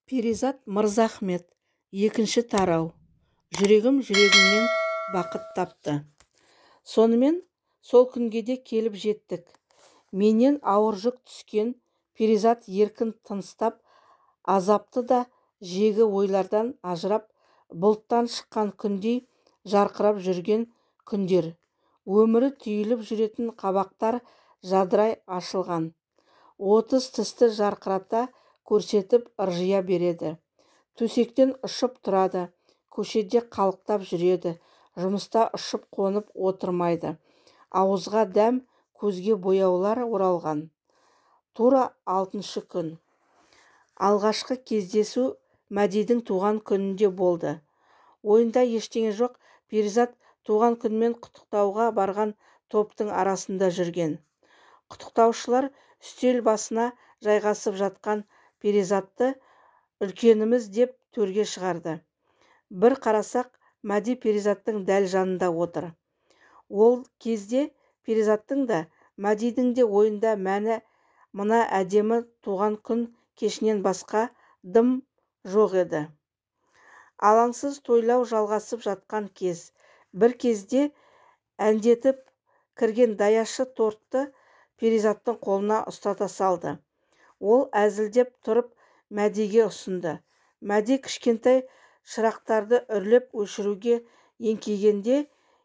Перизат Мырзахмет, екінші тарау. Жүрегім жүрегіңнен бақыт тапты. Сонымен сол күнге де келіп жеттік. Менен ауыр жүк түскен Перизат еркін тыныстап, азапты да жегі ойлардан ажырап, бұлттан шыққан күндей жарқырап жүрген күндер. Өмірі түйіліп жүретін қабақтар жадырай ашылған. 30 тісті жарқырата көрсетіп ыржия береді. Төсектен ұшып тұрады, көшеде қалықтап жүреді, жұмыста ұшып қонып отырмайды. Ауызға дәм, көзге бояулар оралған. Тура 6-шы күн. Алғашқы кездесу Мәдидің туған күнінде болды. Ойында ештеңе жоқ, Перизат туған күнмен құттықтауға барған топтың арасында жүрген. Құттықтаушылар үстел басына жайғасып жатқан Перизатты үлкеніміз деп төрге шығарды. Бір қарасақ, Мәди Перизаттың дәл жанында отыр. Ол кезде Перизаттың да, Мәдидің де ойында мәні мына әдемі туған күн кешінен басқа дым жоқ еді. Алаңсыз тойлау жалғасып жатқан кез. Бір кезде әндетіп кірген даяшы тортты Перизаттың қолына ұстата салды. Ол әзілдеп тұрып Мәдиге ұсынды. Мәди кішкентай шырақтарды үрлеп өшіруге еңкейгенде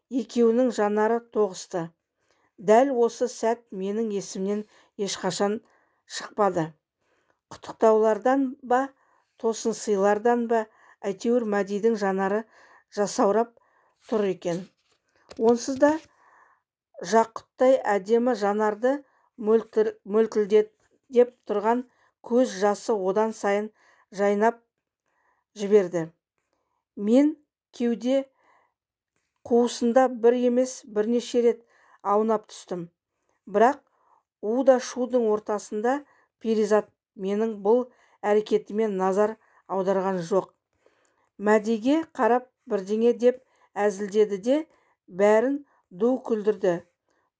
екеуінің жанары тоғысты. Дәл осы сәт менің есімнен ешқашан шықпады. Құттықтаулардан ба, тосын сыйлардан ба, әйтеуір Мәдидің жанары жасаурап тұр екен. Онсыз да жақұттай әдемі жанарды мөлтілдеп тұрған көз жасы одан сайын жайнап жіберді. Мен кеуде қуысында бір емес бірнеше рет аунап түстім. Бірақ у да шудың ортасында Перизат менің бұл әрекетіме назар аударған жоқ. Мәдиге қарап бірдеңе деп әзілдеді де бәрін ду күлдірді.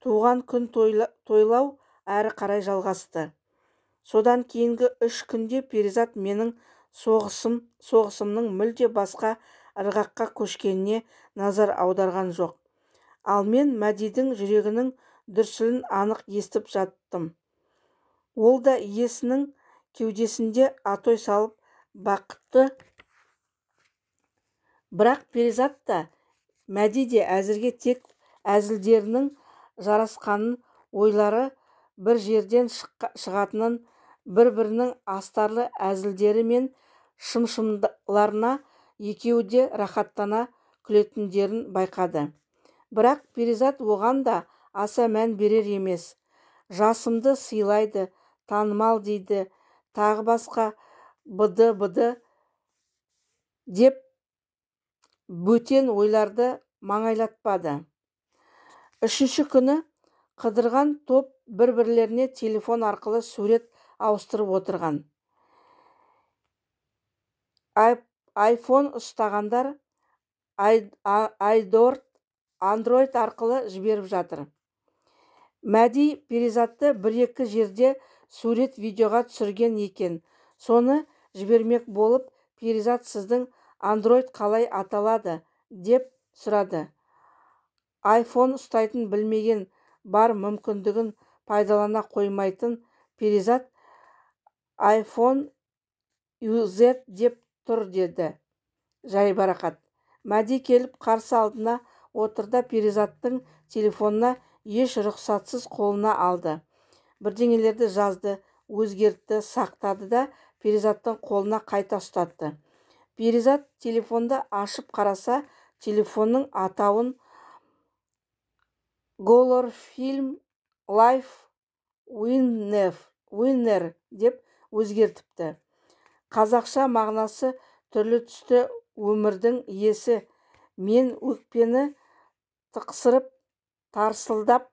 Туған күн тойлау әрі қарай жалғасты. Содан кейінгі 3 күнде Перизат менің соғысымның мүлде басқа ырғаққа көшкеніне назар аударған жоқ. Ал мен Мәдидің жүрегінің дүрсілін анық естіп жаттым. Ол да иесінің кеудесінде атой салып бақытты. Бірақ Перизат та, Мәди де әзірге тек әзілдерінің жарасқанын, ойлары бір жерден шығатынын, бір-бірінің астарлы әзілдері мен шымшымларына екеуі де рахаттана күлетіндерін байқады. Бірақ Перизат оған да аса мән берер емес. Жасымды сыйлайды, танымал дейді, тағы басқа быды-быды деп бөтен ойларды маңайлатпады. 3-ші күні қыдырған топ бір-бірлеріне телефон арқылы сурет ауыстырып отырған. Айфон ұстағандар Андроид арқылы жіберіп жатыр. Мәди Перизатты бір-екі жерде сурет видеоға түсірген екен. Соны жібермек болып, Перизат сіздің Андроид қалай аталады деп сұрады. Айфон ұстайтын білмеген, бар мүмкіндігін пайдалана қоймайтын Перизат iPhone UZ деп тұр деді жайбарақат. Мәди келіп қарсы алдына отырда Перизаттың телефонына еш рұқсатсыз қолына алды. Бірдеңелерді жазды, өзгертті, сақтады да Перизаттың қолына қайта ұстатты. Перизат телефонды ашып қараса, телефонның атауын Color Film Life Winner деп өзгертіпті. Қазақша мағынасы түрлі түсті өмірдің иесі. Мен өкпені тықсырып, тарсылдап,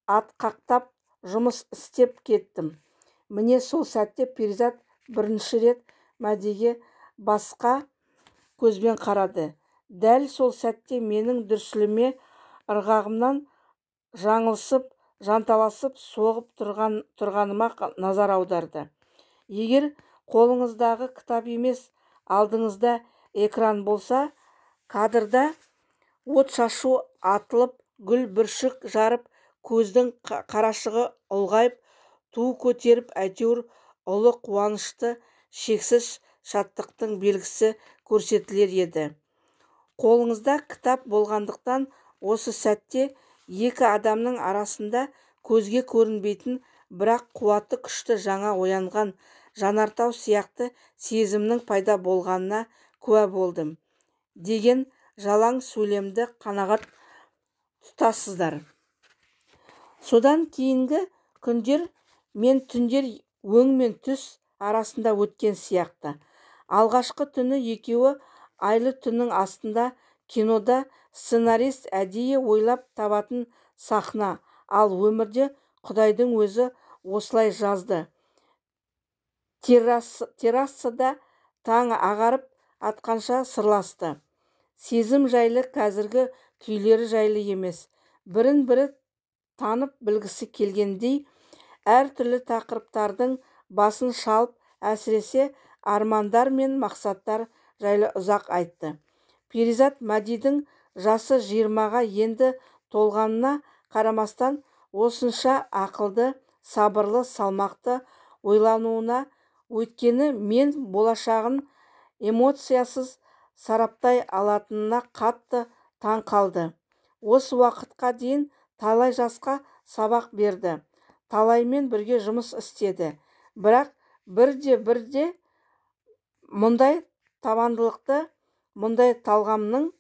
атқақтап жұмыс істеп кеттім. Міне сол сәтте Перизат бірінші рет Мәдиге басқа көзбен қарады. Дәл сол сәтте менің дүрсіліме ырғағымнан жаңылысып, жанталасып соғып тұрғаныма назар аударды. Егер Қолыңыздағы кітап емес, алдыңызда экран болса, кадрда от шашу атылып, гүл бүршік жарып, көздің қарашығы ұлғайып, ту көтеріп, әйтеуір ұлы қуанышты, шексіз шаттықтың белгісі көрсетілер еді. Қолыңызда кітап болғандықтан осы сәтте екі адамның арасында көзге көрінбейтін, бірақ қуаты күшті жаңа оянған жанартау сияқты сезімнің пайда болғанына куә болдым деген жалаң сөйлемді қанағат тұтасыздар. Содан кейінгі күндер мен түндер өң мен түс арасында өткен сияқты. Алғашқы түні екеуі айлы түннің астында кинода сценарист әдейі ойлап табатын сахна, ал өмірде Құдайдың өзі осылай жазды. Террасада таң ағарып атқанша сырласты. Сезім жайлы, қазіргі күйлері жайлы емес, бірін-бірі танып білгісі келгендей әртүрлі тақырыптардың басын шалып, әсіресе армандар мен мақсаттар жайлы ұзақ айтты. Перизат Мәдидің жасы 20-ға енді толғанына қарамастан осынша ақылды, сабырлы, салмақты ойлануына, өйткені мен болашағын эмоциясыз сараптай алатынына қатты таң қалды. Осы уақытқа дейін талай жасқа сабақ берді, талаймен бірге жұмыс істеді. Бірақ бірде-бірде мұндай табандылықты, мұндай талғамның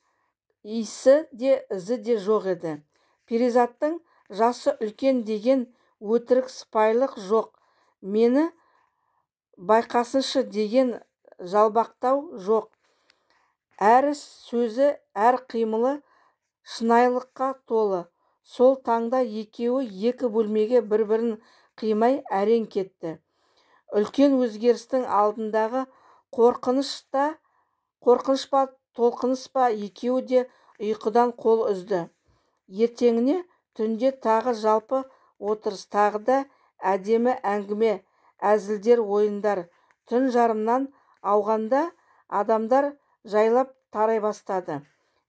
иісі де ізі де жоқ еді. Перизаттың жасы үлкен деген өтірік сыпайылық жоқ, мені байқасыншы деген жалбақтау жоқ. Әр сөзі, әр қимылы шынайылыққа толы. Сол таңда екеуі екі бөлмеге бір-бірін қимай әрең кетті. Үлкен өзгерістің алдындағы қорқыныш па, толқыныс па, екеуі де ұйқыдан қол үзді. Ертеңіне түнде тағы жалпы отырыс, тағы да әдемі әңгіме, әзілдер, ойындар. Түн жарымнан ауғанда адамдар жайлап тарай бастады.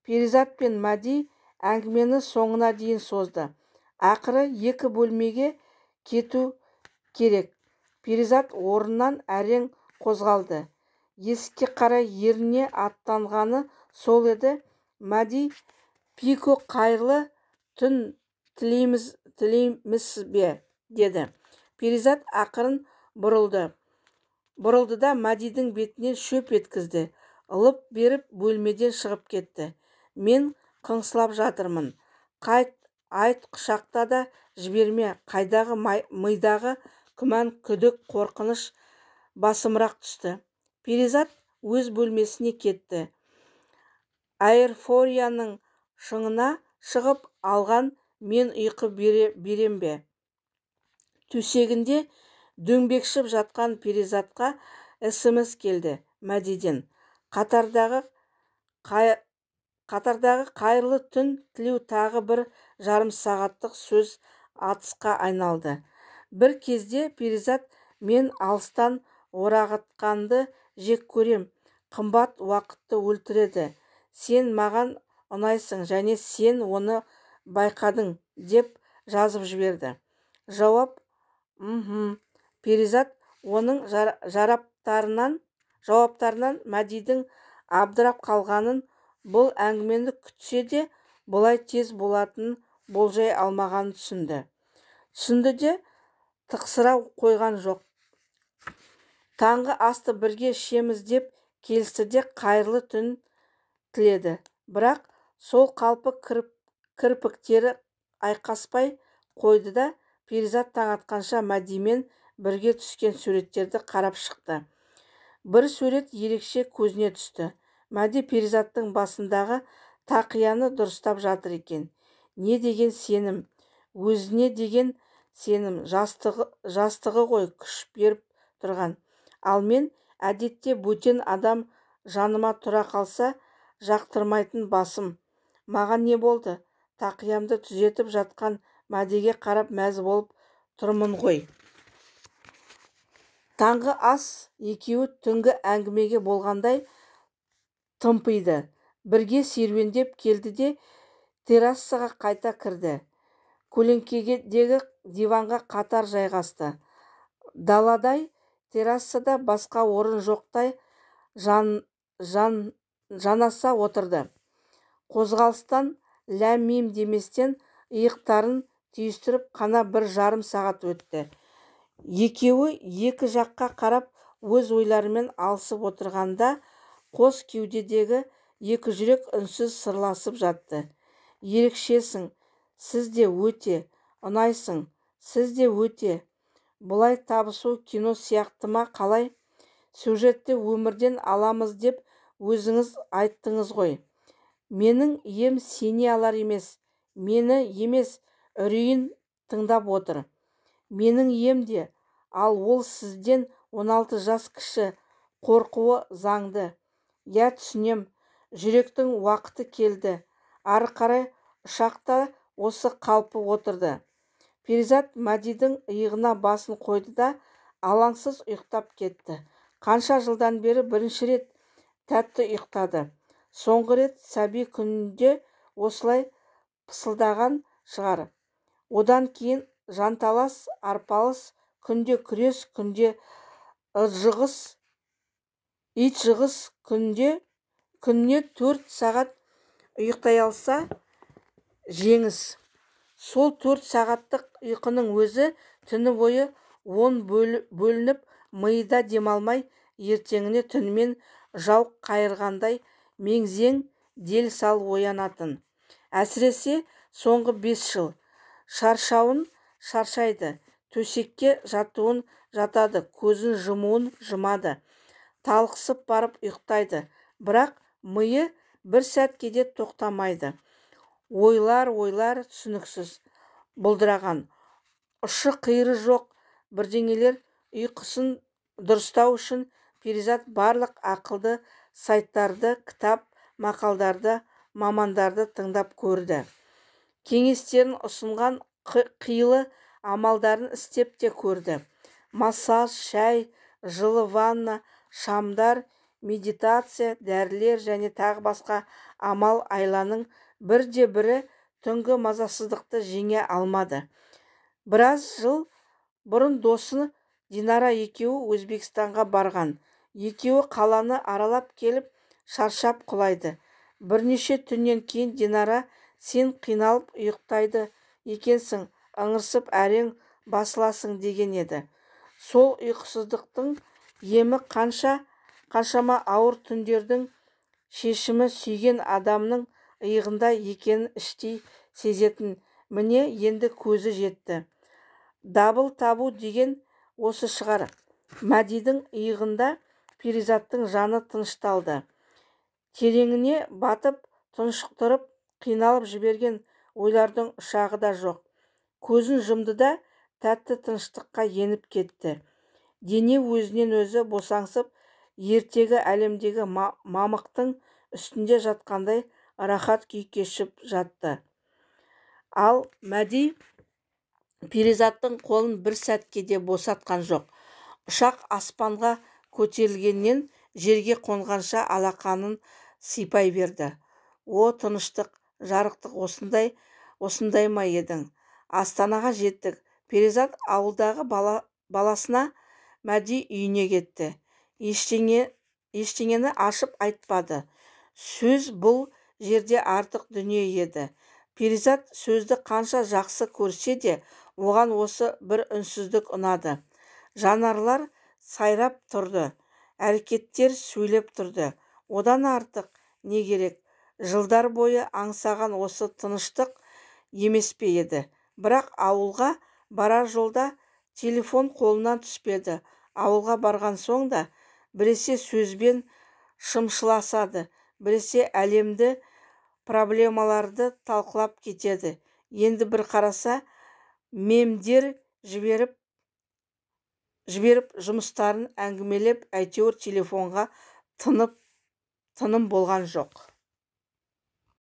Перизат пен Мәди әңгімені соңына дейін созды. Ақыры екі бөлмеге кету керек. Перизат орнынан әрең қозғалды. Есікке қарай еріне аттанғаны сол еді, Мәди «Пико, қайырлы түн тілейміз бе?» деді. Перизат ақырын бұрылды. Бұрылды да Мәдидің бетінен шөп еткізді. Ылып беріп бөлмеден шығып кетті. Мен қыңсылап жатырмын. Қайт, айт, құшақта да жіберме. Қайдағы мидағы күмән, күдік, қорқыныш басымырақ түсті. Перизат өз бөлмесіне кетті. Аэрфорияның шыңына шығып алған мен ұйқы берем бе? Төсегінде дөңбекшіп жатқан Перизатқа СМС келді Мәдиден. Қатардағы қайырлы түн тілеу тағы бір жарым сағаттық сөз атысқа айналды. Бір кезде Перизат мен алыстан орағытқанды жек көрем, қымбат уақытты өлтіреді. Сен маған ұнайсың және сен оны байқадың деп жазып жіберді. Жауап Перизат оның жауаптарынан Мәдидің абдырап қалғанын, бұл әңгімені күтсе де бұлай тез болатынын болжай алмағанын түсінді. Түсінді де тықсыра қойған жоқ. Таңғы асты бірге ішеміз деп келісті де қайырлы түн тіледі. Бірақ сол қалпы кірпіктері айқаспай қойды да Перизат таң атқанша Мәдимен бірге түскен суреттерді қарап шықты. Бір сурет ерекше көзіне түсті. Мәди Перизаттың басындағы тақияны дұрыстап жатыр екен. Не деген сенім, өзіне деген сенім, жастығы ғой күш беріп тұрған. Ал мен әдетте бөтен адам жаныма тұра қалса, жақтырмайтын басым. Маған не болды? Тақиямды түзетіп жатқан Мәдиге қарап мәз болып тұрмын ғой. Таңғы ас екеуі түнгі әңгімеге болғандай тымпиды. Бірге серуендеп келді де террасаға қайта кірді. Көлеңкедегі диванға қатар жайғасты. Даладай террасада басқа орын жоқтай жанаса отырды. Қозғалыстан ләм-мим деместен иықтарын түйістіріп қана 1,5 сағат өтті. Екеуі екі жаққа қарап өз ойларымен алысып отырғанда қос кеудедегі екі жүрек үнсіз сырласып жатты. Ерекшесің, сіз де өте, ұнайсың, сіз де өте. Бұлай табысу кино сияқты ма қалай? Сюжетті өмірден аламыз деп өзіңіз айттыңыз ғой. Менің ием сене алар емес, мені емес, үрейін тыңдап отыр. Менің ием де, ал ол сізден 16 жас кіші, қорқуы заңды. Я түсінем, жүректің уақыты келді. Ары қарай ұшақта осы қалпы отырды. Перизат Мәдидің иығына басын қойды да алаңсыз ұйықтап кетті. Қанша жылдан бері бірінші рет тәтті ұйықтады. Соңғы рет сәби күнінде осылай пысылдаған шығар. Одан кейін жанталас, арпалыс, күнде күрес, күнде ит жығыс, күніне 4 сағат ұйықтай алса жеңіс. Сол 4 сағаттық ұйқының өзі түні бойы 10 бөлініп, мида демалмай, ертеңіне түнімен жау қайырғандай мең-зең дел сал оянатын. Әсіресе соңғы 5 жыл. Шаршауын шаршайды, төсекке жатуын жатады, көзін жұмуын жұмады. Талықсып барып ұйықтайды, бірақ миы бір сәтке де тоқтамайды. Ойлар, ойлар түсініксіз, бұлдыраған, ұшы қиыры жоқ бірдеңелер. Ұйқысын дұрыстау үшін Перизат барлық ақылды сайттарды, кітап, мақалдарды, мамандарды тыңдап көрді. Кеңестерін ұсынған қилы амалдарын істеп те көрді. Массаж, шай, жылы ванна, шамдар, медитация, дәрілер және тағы басқа амал айланың бірде-бірі түнгі мазасыздықты жеңе алмады. Біраз жыл бұрын досы Динара екеуі Өзбекстанға барған. Екеуі қаланы аралап келіп, шаршап құлайды. Бірнеше түннен кейін Динара, сен қиналып ұйықтайды екенсің, ыңырсып әрең басыласың деген еді. Сол ұйқысыздықтың емі қаншама ауыр түндердің шешімі сүйген адамның иығында екенін іштей сезетін. Міне енді көзі жетті. Дабыл табу деген осы шығар. Мәдидің иығында Перизаттың жаны тынышталды. Тереңіне батып, тұншықтырып, қиналып жіберген ойлардың ұшағы да жоқ. Көзін жұмды да тәтті тыныштыққа еніп кетті. Дене өзінен өзі босаңсып, ертегі әлемдегі мамықтың үстінде жатқандай рахат күй кешіп жатты. Ал Мәди Перизаттың қолын бір сәтке де босатқан жоқ. Ұшақ аспанға көтерілгеннен жерге қонғанша алақанын сипай берді. О, тыныштық, жарықтық осындай ма едің? Астанаға жеттік. Перизат ауылдағы баласына, Мәди үйіне кетті. Ештеңені ашып айтпады. Сөз бұл жерде артық дүние еді. Перизат сөзді қанша жақсы көрсе де, оған осы бір үнсіздік ұнады. Жанарлар сайрап тұрды, әрекеттер сөйлеп тұрды. Одан артық не керек? Жылдар бойы аңсаған осы тыныштық емес пе еді? Бірақ ауылға барар жолда телефон қолынан түспеді. Ауылға барған соң да біресе сөзбен шымшыласады, біресе әлемді проблемаларды талқылап кетеді. Енді бір қараса, мемдер жіберіп жұмыстарын әңгімелеп, әйтеуір телефонға тыным болған жоқ.